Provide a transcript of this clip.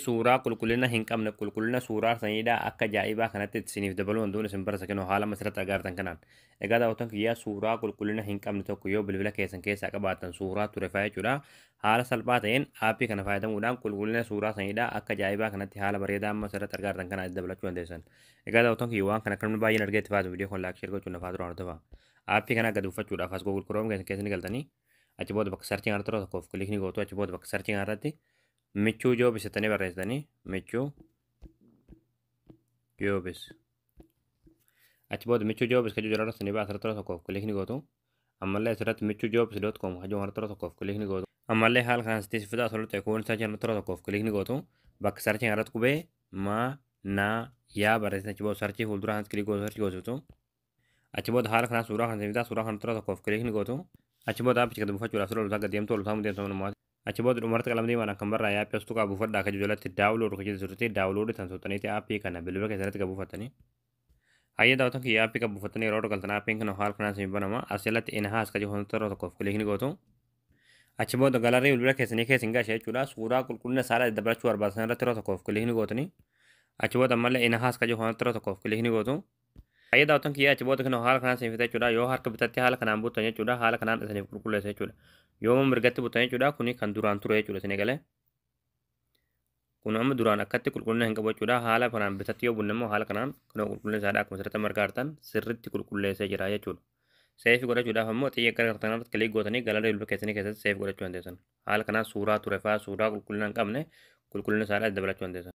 Suuraa qulqullina hin qabne qulqullina suuraa saniidhaa akka ajaa'ibaa kanatti isiniif dabaluu danda'uun isin barsa kennu haala asirratti agartan kanaan. Egaa daawwattoon kiyyaa, suuraa qulqullina hin qabne tokko yoo bilbila keessan keessaa qabaattan, suuraa ture fa'aa jechuudha. Haala salphaa ta'een aappii kana fayyadamuudhaan qulqullina suuraa saniidhaa akka ajaa'ibaa kanatti haala bareedaa amma asirratti agartan kanaan itti dabalachuu dandeessan. Egaa daawwattoon kiyyaa, waan kana kan baay'een argee itti fayyadamu, viidiyoo kun like, share gochuun nafaa duraan hordofaa. Aappii kana gadi uffachuudhaaf as Google Chrome keessan keessa ni galtanii, achi booda bakka searchii kanarratti yeroo tokkoof click ni gootu. Achi booda bakka searchii kanarratti Michuu Jobs jettanii barreessitanii, Michuu Jobs. Achi booda Michuu Jobs kan jiru irratti ni ba'a, asirratti yeroo tokkoof click ni gootu. Ammallee asirratti michuujobs.com kan jiru irratti yeroo tokkoof click ni gootu. Ammallee haala kanaan sitti fidaa asirratti eeguun searchii irratti yeroo tokkoof click ni gootu. Bakka searchii irratti qubee ma na yaa barreessitan, achi booda searchii fuuldura kanatti click gootu, searchii goositu. Achi booda haala kanaan suuraa kana fidaa, suuraa kana yeroo tokkoof click ni gootu. Achi booda aappicha gadi buufachuudhaaf sirra oltaa gad deemtu, oltaa deemtu manumaati. Achi booda dhumarratti qalama diimaan kan barraa'e aappii as tuqaa buufadhaa akka jiru jalatti download kan jedhu turte, download tan soxxaniiti aappii kana bilbila keessatti gad buufattanii. Hayyee daawwattoon kiyya, aappii gad buufattanii yeroo galtan aappiin kana haala kanaan isin banama. As jalatti enhance kan jedhu yeroo tokkoof click ni gootu. Achi booda gallery bilbila keessanii keessa hin gashe jechuudha. Suuraa qulqullina isaa dabalachuu barbaadan irratti yeroo tokkoof click ni gootanii. Achi booda ammallee enhance kan jedhu yeroo tokkoof click ni gootu. Hayyee daawwattoon kiyya, achi booda kana haala kanaan isin fida jechuudha. Yoo harka bitatti haala kanaan buutan jechuudha. Haala kanaan isiniif qulqulleessa jechuudha. Yoo mirgatti buutan jechuudha. Kuni kan duraan ture jechuudha isin egalee. Kun amma duraan akkatti qulqullina hin qabu jechuudha. Haala kanaan bitatti yoo bunne immoo haala kanaan kunoo qulqullina isaadha akkuma asirratti marga sirriitti qulqulleessee jira jechuudha. Save godhachuudhaaf ammoo xiyya gara kanarratti click gootanii gallery bilbila keessanii keessatti save godhachuu dandeessan. Haala kanaan suuraa ture fa'aa, suuraa qulqullina hin qabne qulqullina isaadha dabalachuu dandeessan.